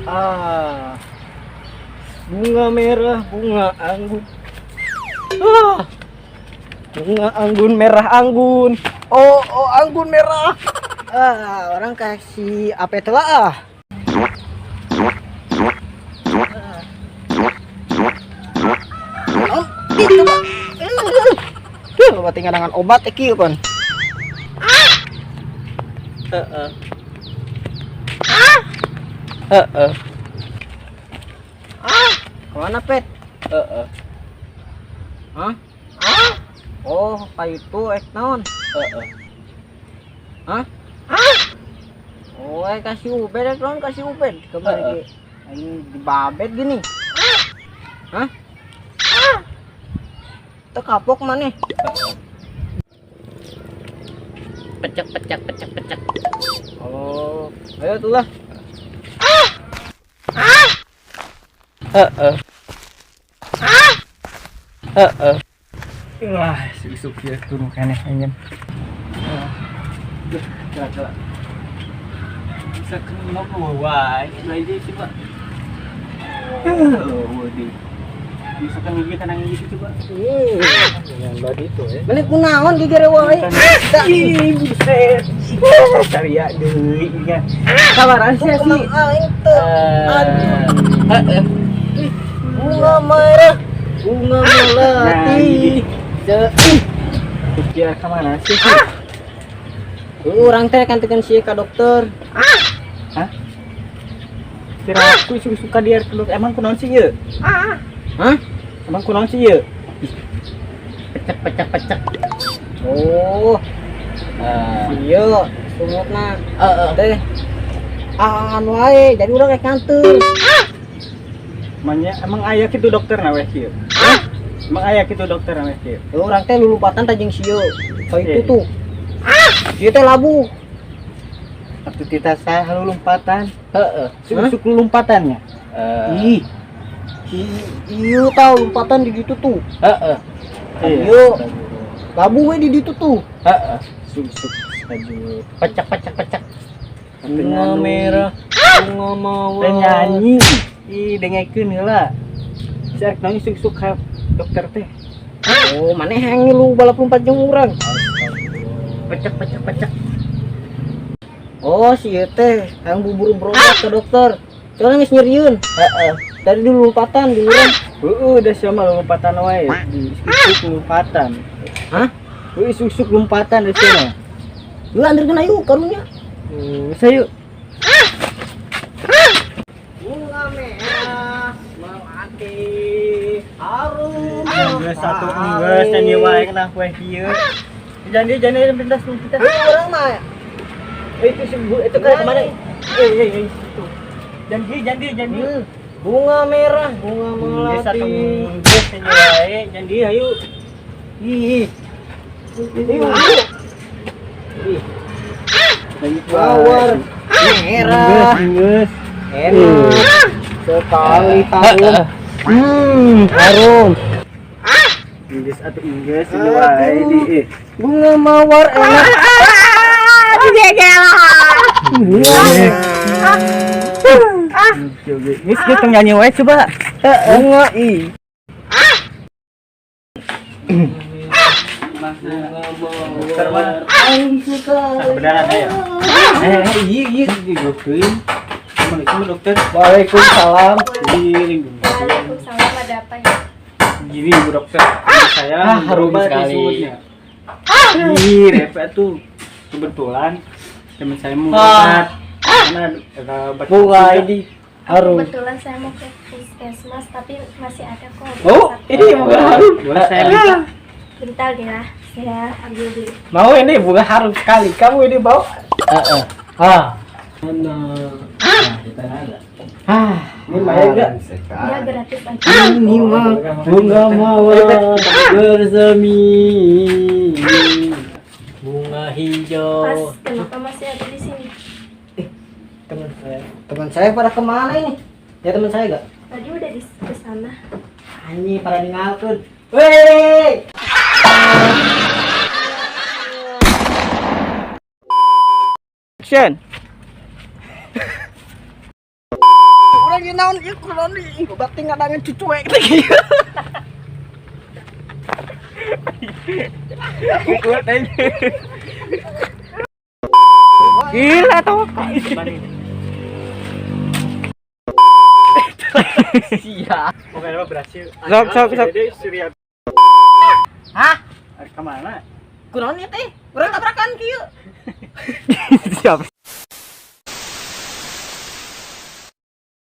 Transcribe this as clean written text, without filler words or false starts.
Ah. Bunga merah, bunga anggun. Ah. Bunga anggun merah anggun. Oh, oh anggun merah. Ah, urang kasih apa itu lah ah. Oh, itu Pak. Tuh, obat dengan obat eh kieu pan. Heeh. Heeh. Kemana, Pet? Heeh. Hah? Oh, kayak itu eh naon? Heeh. Hah? Oh, eh kasih ubed, eh naon kasih ubed. Kemarin ge aing dibabet gini. Hah? Teu kapok maneh. Pecek pecek pecek pecek. Oh, ayo tuh lah. Heeh. Heeh. Wah, isuk ya turun keneh anjing. Duh, kela kela. Bisa kena wae, lagi sih, Pak. Oh, di. Bisa kan gigi tenang gitu coba. Jangan badi itu ya. Mana kunaon gigere wae. Ih, buset. Cari ya deui nya. Kabaran sih sih. Aing teu. Aduh. Bunga merah, bunga melati. Kira kemana sih? Urang teh kan tekan sih ka dokter. Hah? Kira aku suka dia ke dokter. Emang kunaon sih ieu? Hah? Emang kunaon sih ieu? Pecek pecek pecek. Oh, iya, sumutna. Heeh. Teh. Anu wae, jadi urang rek nganter. Emangnya emang aya kitu dokter na weh kieu? Emang aya kitu dokter na weh kieu? Urang teh lulumpatan teh jeung sieu. Ka itu Eh. tuh. Ieu teh labuh. Waktu kita saya lompatan, Heeh. suka lompatannya. Eh, Ih, Iya tau lompatan di ditu tuh. heeh. Iya. Labuh we di ditu tuh. Heeh. Susuk baju Pecek pecek pecek. Bunga merah, bunga mawar. Teh nyanyi. Ih, dengekeun heula. Si arek nanya susuk ka dokter teh. Oh, maneh yang ngilu balap lompat jeung urang. Pecek pecek pecek. Oh, si ieu teh hayang bubur berobat ke dokter. Soalnya geus nyerieun. Heeh. Tadi dulu lompatan di urang. Heeh, da sia mah lompatan wae. Di susuk lompatan. Hah? Heeh, susuk lompatan da sia mah. Lu anterkeun ayo karunya. Bisa yuk. Bunga merah melati harum. Geus satu geus nyanyi wae kenah weh kieu. Jangan dia jangan pintas pintas. Urang mah Eh, itu itu kayak kemana? Eh, eh, eh, itu. Jangan dia, jangan dia, jangan dia. Bunga merah, bunga Geus satu melati. Geus nyanyi wae, jangan dia ayo. Ih. Ih, ih. Lanjut Mawar merah. Geus, geus. Enak sekali harum. Harum. Geus atuh geus nyanyi wae di eh. Bunga mawar enak. Geus geus tong nyanyi wae coba. Bunga i. Dokter mah. Harum sekali. Kebenaran ayo. Eh, iya iya digokeun. Assalamualaikum dokter. Waalaikumsalam. Gini, Waalaikumsalam, ada apa ya? gini Bu dokter. Saya Ah, harum berobat sekali. disebutnya. Ih, repot tuh. Kebetulan teman saya mau berobat. Karena ada obat Bunga juga. ini harum. Kebetulan saya mau ke puskesmas tapi masih ada kok. Oh, Satu. ini bunga harum. Boleh saya minta? Bentar ya, saya ambil dulu. Mau ini bunga harum sekali. Kamu ini bau. Heeh. Ah. Nah, kita ada. Ah, Ini bayar enggak? Ya gratis aja. ini mah bunga mawar bersemi. Bunga hijau. Mas, kenapa masih ada di sini? Teman saya. Teman saya pada kemana ini? Ya teman saya gak? Tadi udah di ke sana. Anjing pada ninggalkeun. Wey! Action. Urang ieu naon ieu, kunaon ieu, berarti ngadangan cucuek teh kieu. Kuat aja. Gila tuh. Sia. Pokoknya mah berhasil. Sok, sok, sok. Jadi Surya. Hah? Kemana? Kunaon ieu teh? Urang tabrakan kieu. Siap.